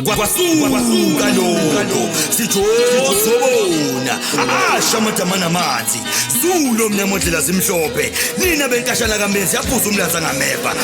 Kwasuka lokho sijozobona asha amadama namanzi Zulu omnyama ondlela zimhlophe nina benkashana kaMenzi yaphuza umlaza ngameva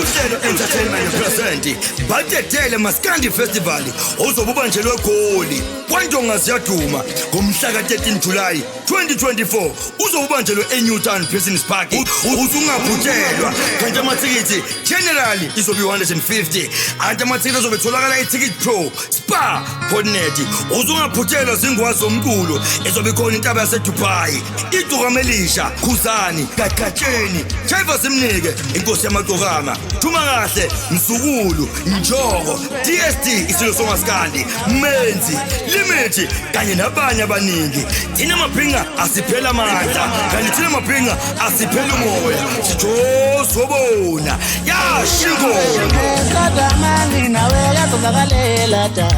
uhlelo entertainment present badedele Maskandi Festival ozobe ubanjelwe eGoli kwaNdonga ziyaduma ngomhla ka-13 July 2024 uzobubanjelwe eNewtown Business Park usungaphuthelwa kanti amathikithi general izobe 150 anti amathikithi azobe etholakala e-Ticket Pro Spa Podnet uzungaphuthelwa zingwazi zomculo ezobe ikhona intaba yaseDubai idukamelisha Khuzani Gagatsheni Jaiva simnike inkosi yamagcokama Thuma kahle Mzukulu Njoko DSD isilo somaskandi Menzi Limit kanye nabanye abaningi thina maphinga asiphela amandla kanti thina maphinga asiphela umoya sijozobona yashingoma Kodwa manginawe yazozakalela da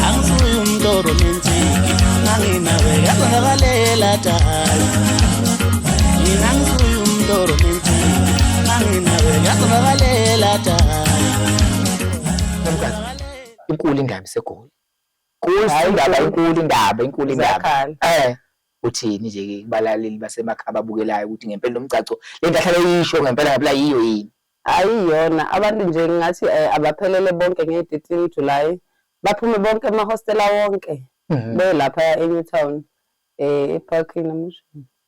Angisuye umuntu oromantic manginawe yazozakalela da Mina ngisuye umuntu oromantic manginawe yazozakalela da Nomkazi, inkulu indaba iseGoli. Inkulu indaba, inkulu indaba, inkulu indaba. Ziyakhala. Uthini nje ke kubalaleli basemakhaya ababukelayo ukuthi ngempela lomgcagco le nto ahlale eyisho ngempela ngempela yiyo yini? Hhayi iyona abantu nje ngingathi abaphelele bonke ngeyi-13 July baphume bonke emahostela wonke beye laphaya eNewtown eparking namusha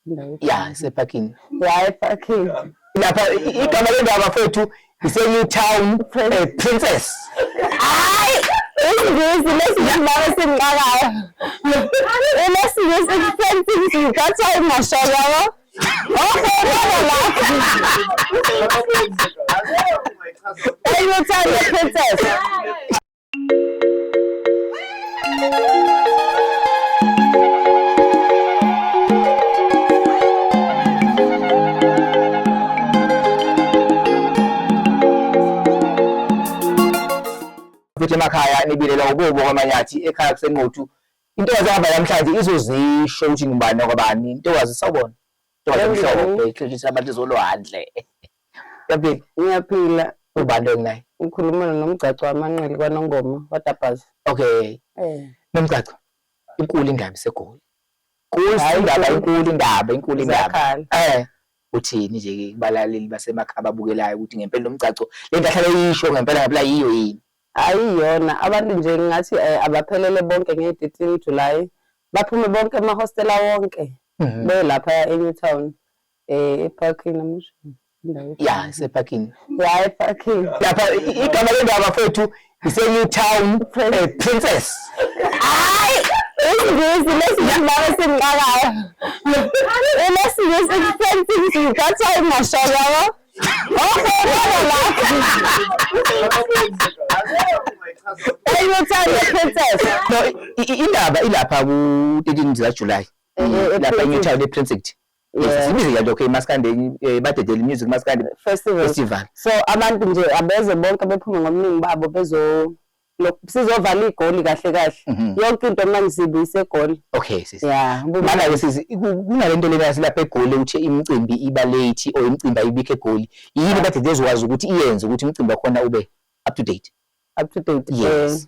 indawo Ya, isephakini. ya eparking Lapha igama lendawo bafethu ise-Newtown Princess. Hayi isingisi lesi laba esingixakayo ilesingisi kusensitive that's why ngingasho yabo okay baba la eNewtown Princess. Futhi emakhaya nibilela ububo kwamanyathi ekhaya kuseNquthu. Intokazi ehamba namhlanje izozisho ukuthi ngubani nakwabani. Intokazi sawubona. Intokazi emhlophe ihlojisa abantu zolwandle. Uyaphila? Ngiyaphila. Ubani lo enginaye? Ukhuluma noMgcagco waManqele kwaNongoma kwaDabhazi. Okay. Nomgcagco, inkulu indaba iseGoli. Inkulu Hhayi, indaba, inkulu. inkulu indaba, inkulu indaba. Ziyakhala. Uthini nje ke kubalaleli basemakhaya ababukelayo ukuthi ngempela lomgcagco le nto ahlale eyisho ngempela ngempela yiyo yini? Hhayi iyona abantu nje ngingathi abaphelele bonke ngeyi-13 July baphume bonke emahostela wonke beye laphaya eNewtown eparking namusha indawo Ya, isephakini. ya eparking Lapha igama lendawo bafethu ise-Newtown Princess. Hayi isingisi lesi laba esingixakayo ilesingisi kusensitive that's why ngingasho yabo okay baba la eNewtown Princess. No, indaba ilapha ku-13 zika July. Lapha eNewtown ePrincess. Yes, sibize nje lokho iMaskandi badedele music Maskandi Festival. Festival. So abantu nje abeze bonke bephume ngobuningi babo bezo sizovala iGoli kahle kahle. Yonke into manje sibuyise eGoli. Okay sisi. Yeah, Mana ke sisi kunalento lena yasilapha eGoli ukuthi imicimbi iba late or imicimbi ayibikho eGoli. Yini badede ezokwazi ukuthi iyenze ukuthi imicimbi yakhona ube up to date? Up to date. Yes.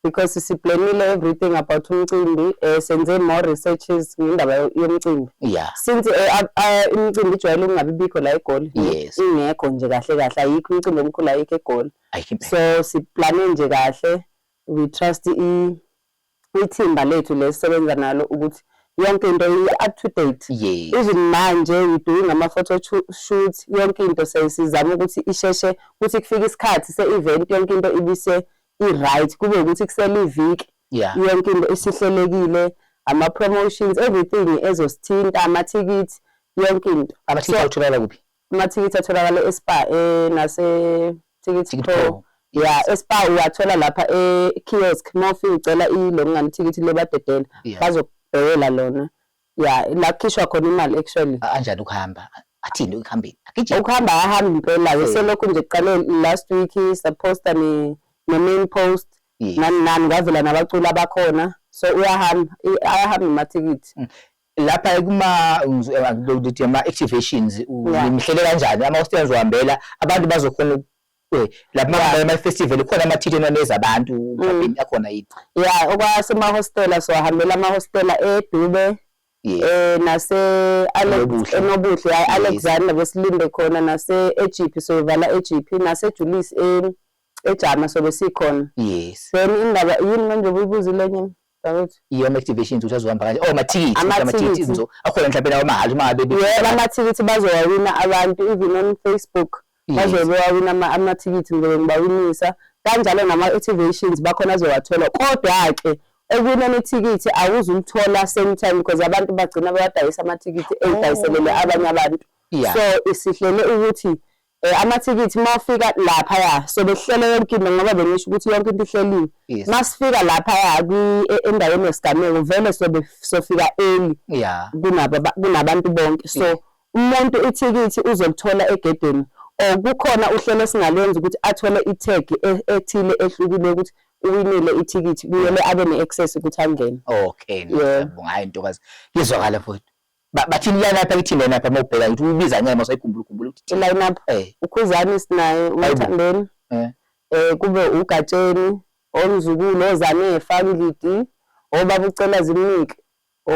Because siplanile everything about umcimbi, senze more researches ngendaba yomcimbi. Since imicimbi ijwayele ukungabi bikho la eGoli. Ingekho nje kahle kahle ayikho imicimbi omkhulu ayikho eGoli. Ayikho impela. So siplane nje kahle, we trust ithimba lethu lesisebenza nalo ukuthi yonke into i-up to date. Even manje we doing ama-photo shoots, yonke into sesizama ukuthi isheshe ukuthi kufike isikhathi se-event yonke into ibise i-right, kube ukuthi kusele iviki yonke into isihlelekile, ama-promotions, everything ezosithinta, amathikithi, yonke into. Amathikithi atholakala kuphi? Amathikithi atholakala eSpar nase Ticket Ticket Pro. Pro. Yeah, eSpar uwathola lapha e-kiosk uma ufika ucela ilo ngani ithikithi lebadedela bazokubhekela lona. Yeah, la kukhishwa khona imali actually. Anjani ukuhamba? Athini ukuhambeni? Agijima. Ukuhamba ahamba impela ke selokhu nje kuqale last week saposta ne main post nani nani kwavela nabaculi abakhona so uyahamba ayahamba amathikithi. Lapha kuma ngizokuthi ama activations nihlele kanjani ama hostels uhambela abantu bazokhona Eh, lapha ama festival khona amathikithi enwaneza abantu mhlawumbe akhona yini? Ya, okwasemahostela siwahambela amahostela eDube nase Alex Enobuhle. Enobuhle, hayi, Alexander besilinde khona, nase Egypt soyivala Egypt, nase Julius eJama sobe sikhona. Then indaba yini manje ubuyibuzile enye bakithi? Iyo ama-activations ukuthi azohamba kanje, oh, amathikithi. Amathikithi. Amathikithi akhona mhlawumbe nawo amahhala uma ngabe Yebo, amathikithi bazowawina abantu even on Facebook. Bazobe bewawina amathikithi, ngizobe ngibawinisa kanjalo, nama-activations bakhona azowathola, kodwa-ke ekuwineni ithikithi awuzulithola same time because abantu bagcina bewadayisa amathikithi, eyidayiselele abanye abantu. So isihlele ukuthi amathikithi uma ufika laphaya so behlele yonke into, ngoba bengisho ukuthi yonke into ihleliwe. Masifika laphaya endaweni yesigameko vele sobe sofika early kunabantu bonke, so umuntu ithikithi uzolithola egedeni, or kukhona uhlelo esingalwenza ukuthi athole i-tag ethile ehlukile ukuthi uwinile ithikithi, kumele abe ne-access ukuthi angene. Okay, siyabonga. Hayi ntokazi, kuyezwakala futhi. Bathini line up ithini line up uma ubheka ukuthi ubiza nyama usayikhumbula, ukhumbula ukuthi I-line up uKhuzani sinaye, uMthandeni, kube uGatsheni, omzukulu oZanefa Ngidi, obaba uCela Zimnike, o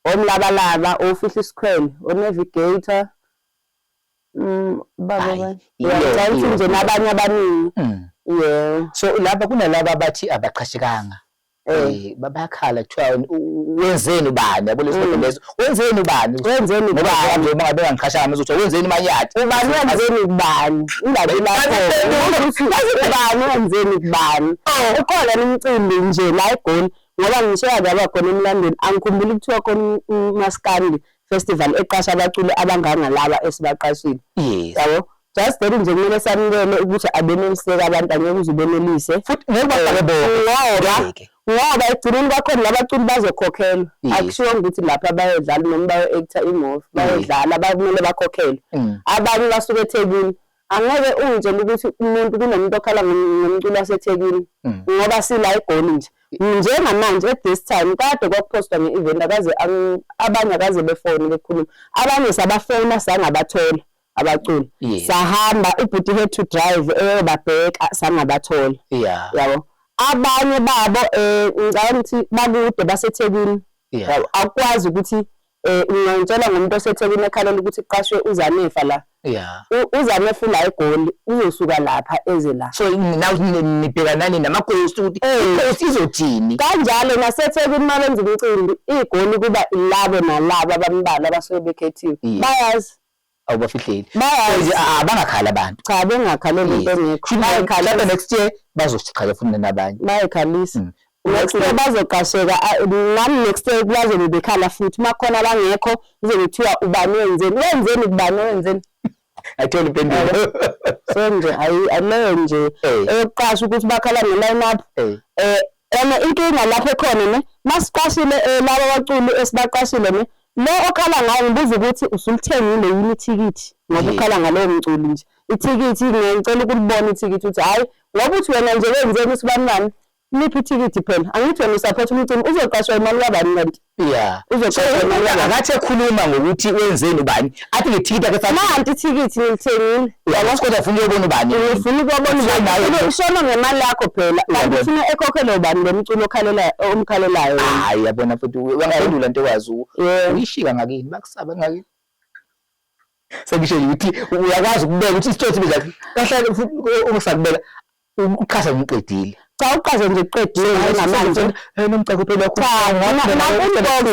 omlabalaba, ofihla isikhwele, o-navigator, baba Hhayi, bani? Ngiyacabanga ukuthi nje nabanye abaningi. Yeah. So lapha kunalaba abathi abaqhashekanga. Bayakhala, kuthiwa wenzeni ubani, yabo leso leso, wenzeni ubani? Wenzeni Ngoba ubani? nje uma ngabe bengangiqhashanga manje wenzeni Manyathi? Ubani wenzeni kubani? Ingabe lapho ukuthi ubani wenzeni kubani? Ukhona nomcimbi nje la eGoli, ngoba ngisho yake yaba khona emlandweni, angikhumbuli kuthiwa khona uMaskandi Festival eqasha abaculi abangangalaba esibaqashile. Yabo, just that nje kumele samukele ukuthi abeneliseki abantu, angeke uze ubenelise. Futhi ngeke bafake bonke. Ngoba Ngeke. Ngoba ekugcineni kwakhona labaculi bazokhokhelwa. Akushiwo ukuthi lapha bayodlala noma bayo-actor i-movie, bayodlala, kumele bakhokhelwe. Abanye basuke eThekwini, angeke ungitshele ukuthi umuntu kunomuntu okhala ngomculo waseThekwini, ngoba sila eGoli nje njengamanje at this time. Kade kwakuphostwa nge-event, akaze abanye akaze befone bekhuluma, abanye sabafona sangabathola abaculi. Sahamba, ubhuti had to drive eyobabheka, sangabathola. Yabo, abanye babo ngicabanga ukuthi bakude, baseThekwini. Yabo, akukwazi ukuthi ungangitshela ngomuntu oseThekwini ekhalela ukuthi kuqashwe uZanefa la. UZanefa ula eGoli, uzosuka lapha eze la. So now nibheka nani nama-ghost ukuthi i-ghost izothini? Kanjalo naseThekwini uma benza umcimbi, iGoli kuba ilabo nalabo abambalwa abasuke bekhethiwe. Bayazi. Awubafihleli. Bayazi. So nje, abangakhala abantu. Cha, bengakhaleli into engekho. Bayikhalisa. Mhlawumbe next year bazosichaza futhi nabanye. Bayikhalisa. Next year bazoqasheka, nami next year bazobe bekhala futhi uma khona abangekho, kuzobe kuthiwa ubani wenzeni, wenzeni kubani, wenzeni. Ayithola impendulo. So nje aleyo nje eyokuqasha ukuthi bakhala nge-line up. And inkinga lapho ekhona ne, masiqashile laba baculi esibaqashile ne, lo okhala ngayo ngibuza ukuthi usulithengile yini ithikithi, ngoba ukhala ngalowo mculi nje. Ithikithi ngicela ukulibona ithikithi, ukuthi hhayi ngoba uthi wena nje wenzeni usibani bani, liphi ithikithi phela? Angithi wena usupport umcimbi, uzoqashwa imali kabani kanti? Uzoqashwa imali kabani? Akathi ekhuluma ngokuthi wenzeni ubani, athi ngethikithi ake. Nanti ithikithi, ngilithengile. Yabo, kodwa ufuna uyobona ubani? Ngifuna ukubona Ufuna nawe. ubani, ushona ngemali yakho phela, kanti Uyabona. ufuna ekhokhelwe ubani lo mculo okhalelayo, omkhalelayo wena? Hayi, yabona futhi wangaphendula ntokazi. Yebo. Uyishika ngakini, bakusaba ngakini. Sengisho nje ukuthi uyakwazi ukubeka ukuthi isithothi beza kahle futhi ungasakubeka uqhasa ngiqedile. Cha, uqhaze nje kuqedile njengamanje. Nomcako phela. Cha,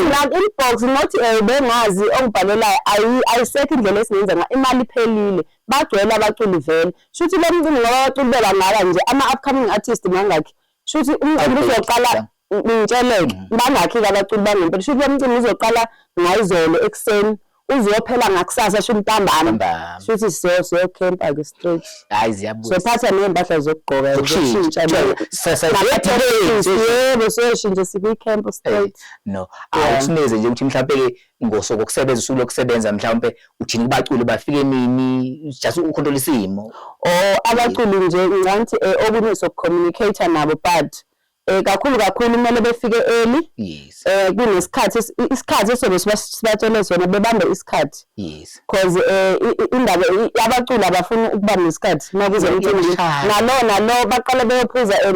naku-inbox not bengazi ongibhalelayo, ayisekho indlela esingenza ngayo, imali iphelile, bagcwele abaculi vele. Shuthi lo mcimbi ngoba abaculi bebangaka nje, ama-upcoming artist mangakhi? Shuthi umcimbi uzoqala, ngitsheleke, bangakhi-ke abaculi bangempela? Shuthi lo mcimbi uzoqala ngayizolo ekuseni, uzophela ngakusasa, sho ntambama. Ntambama. Shuthi siyokhempa-ke straight. Hayi, ziyabuza. Sophatha ney'mpahla zokugqoka. Zokushintsha. Zokushintsha. Yebo, siyoshintsha sikwi-camp straight. No, awusineze nje ukuthi mhlawumbe ke ngosuku kokusebenza, usuku lokusebenza, mhlawumbe uthini kubaculi, bafike nini, just ucontrol isimo? Or abaculi nje ngicabanga ukuthi okunye sokucommunicate nabo, but Kakhulu kakhulu kumele befike early. Kunesikhathi, isikhathi esobe sibatshele sona, bebambe isikhathi. Cause indaba abaculi abafuni ukubamba isikhathi makuze emcimbini. Nalo nalo baqale beyophuza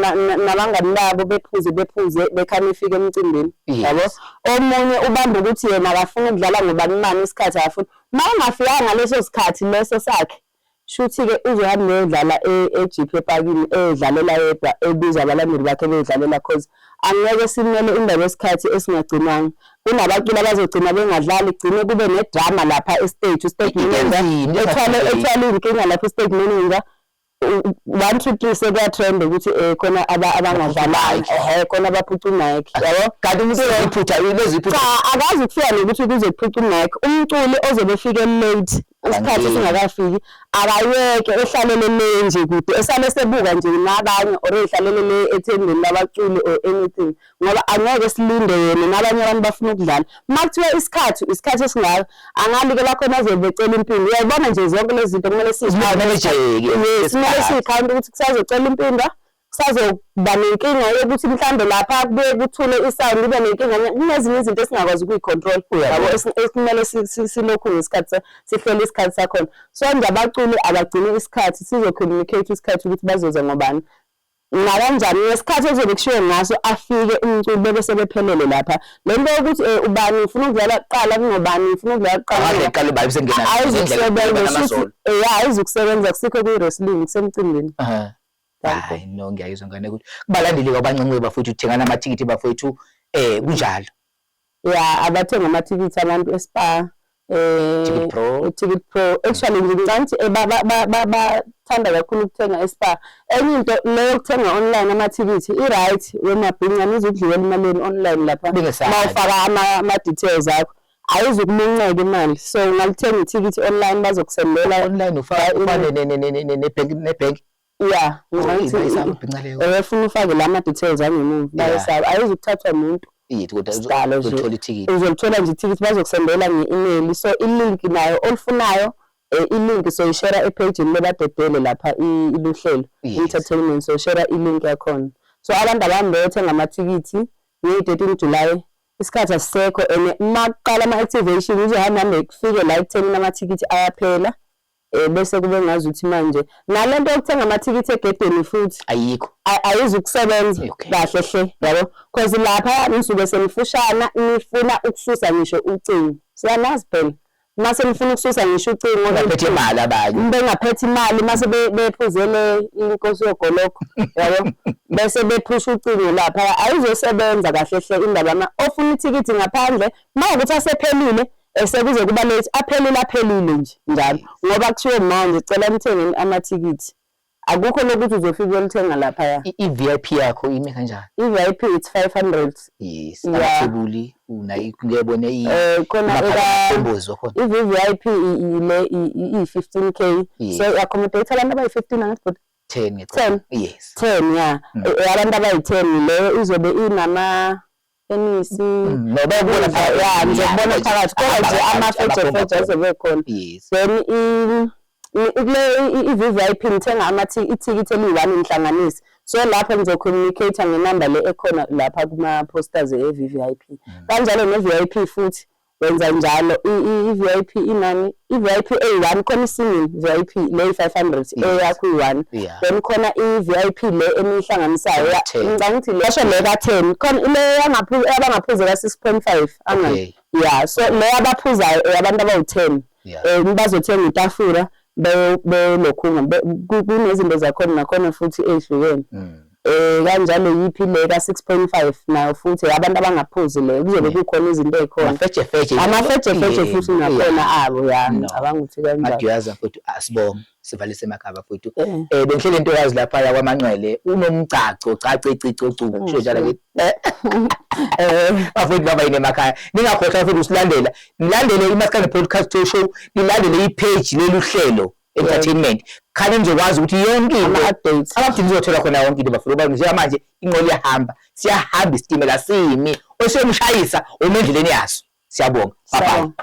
nabangani babo, bephuze bephuze bekhane ifike emcimbini. Yabo? Omunye ubamba ukuthi yena akafuni ukudlala ngoba kumani isikhathi akafuni. Uma ungafikanga ngaleso sikhathi leso sakhe, shuthi-ke uzohamba uyodlala e-GP epakini, eyodlalela yedwa, ebiza abalandeli bakhe beyodlalela, cause angeke simele indaba yesikhathi esingagcinwanga. Kunabaculi abazogcina bengadlali, kugcine kube ne-drama lapha e-stage, u-stage manager ethwale ethwale iy'nkinga lapha, u-stage manager 1 2 3 sekuya-trend ukuthi khona abangadlalanga, ehhe, khona abaphuca u-mic, yabo. Kanti umuntu eziphutha leziphutha. Cha, akazi ukufika nokuthi kuze kuphuca u-mic. Umculi ozobe efike late, isikhathi singakafiki, akayeke ehlalele le nje kude, esale sebuka nje nabanye or ehlalele le ethendeni labaculi or anything, ngoba angeke silinde yena nabanye abantu bafuna ukudlala. Uma kuthiwa isikhathi, isikhathi esingaka, angali-ke bakhona azobe becela impinda. Uyayibona nje zonke lezi zinto kumele siyi-count. Kumele siyi-count ukuthi kusazocela impinda, kusazoba nenkinga yokuthi mhlambe lapha kubuye kuthule i-sound, kube nenkinga. Kunezinye izinto esingakwazi ukuyi-control, yabo, ekumele silokhu ngesikhathi sihlele isikhathi sakhona. So nje abaculi abagcine isikhathi, sizo-communicate isikhathi ukuthi bazoza ngobani. Nakanjani ngesikhathi okuzobe kushiwo ngaso afike umculi, bebe sebephelele lapha. Le nto yokuthi ubani ngifuna ukudlala kuqala kunobani ngifuna ukudlala kuqala, Aqale ubani sengena ayizukusebenza, ya, ayizukusebenza, kusikho kwi-wrestling, kusemcimbini. Hayi no, ngiyayizwa ngane ukuthi kubalandeli kwabancinci bafowethu uthengana amathikithi bafowethu, kunjalo. Ya, abathenga amathikithi abantu eSpar, Ticket Pro. Ticket Pro. Actually nje ngicabanga ukuthi bathanda kakhulu ukuthenga eSpar. Enye into le yokuthenga online amathikithi i-right wemabhinca, nizukudliwela imali yenu online lapha. Bengesabi. Mawufaka ama-details akho, ayizukuminceka imali. So ungalithenga ithikithi online, bazokusendela online, ufaka ufane ne-bank ne-bank. Ya, bayisaba ibhinca leyo. Funa ufake la ma-details angemuva, bayisaba, ayizukuthathwa muntu. Yethu kodwa Sidalo nje. uzothola ithikithi. Uzolithola nje ithikithi, bazokusendela nge-email. So i-link nayo olufunayo, i-link soyishera e-page-ini lebadedele lapha, iluhlelo entertainment, soyishera i-link yakhona. So abantu abahambe beyothenga amathikithi ngeyi-13 July, isikhathi asisekho, and uma kuqala ama-activation uzohamba hambe kufike la ekuthenini amathikithi ayaphela, bese kube ngazuthi manje nalento yokuthenga amathikithi egedeni futhi ayikho, ayizukusebenza kahle hle, yabo, cause lapha nisuke senifushana, nifuna ukususa ngisho ucingo, siyanazi phela mase nifuna ukususa ngisho ucingo. Baphethe imali abanye. Bengaphethe imali, mase bephuzele inkosi yogolokho, yabo, bese bephusha ucingo lapha, ayizosebenza kahle hle indaba. Ma ofuna ithikithi ngaphandle, mawukuthi asephelile, esekuze kuba late, aphelile, aphelile nje njalo, ngoba kuthiwe manje cela nithenge amathikithi, akukho lokuthi uzofika uyolithenga laphaya. I-VIP yakho ime kanjani? I-VIP it's 500. Amathebuli unayo, ngiyabona. Khona Embozo khona. I-VVIP ile iyi-15K, so i-accommodate abantu abayi-15, angathi bhuti? 10 ngicabanga. 10? Yes. 10, ya. Abantu abayi-10, leyo izobe inama tenisi. No, bayakubona phakathi. Ya, ngizokubona phakathi, kodwa nje amafejefeje azobe ekhona. Then kule i-VVIP ngithenga ithikithi eliyi-one ngihlanganise. So lapho ngizo-communicate ngenamba le ekhona lapha kuma-posters e-VVIP. Kanjalo ne-VIP futhi wenza njalo, i-VIP inani, i-VIP eyi-one, khona i-single VIP le yi-500 eyakho iyi-one. Then khona i-VIP le eniyihlanganisayo. 10. Ngicabanga ukuthi le basho le ka-10, khona le abangaphuza ka-6.5 angazi. Ya, so le abaphuzayo abantu abawu-10. Bazothenga itafula belokhunga, kunezinto zakhona nakhona futhi ey'hlukene. Kanjalo yiphi le ka-6.5 nayo futhi abantu abangaphuzi le, kuzobe kukhona izinto ey'khona. Amafejefeje. Amafejefeje futhi nakhona abo, ya, No. ngicabanga ukuthi kanjalo. Maduyaza mfowethu, asibonge, sivalise emakhaya bafowethu. Bengihlele intokazi lapha yakwaManxele, unomgcagco cace cico cu, kusho njalo ke. Bafowethu, baba yini emakhaya. Ningakhohlwa futhi usilandela. Nilandele iMaskandi Podcast Talk Show, nilandele i-page lelu hlelo entertainment. Khane nizokwazi ukuthi yonke into Ama-updates. Ama-updates uzothola khona yonke into bafowethu. Ngoba njengamanje inqola iyahamba, siyahamba isitimela simi, osiyomshayisa uma endleleni yaso. Siyabonga. Bye bye. Siyabonga.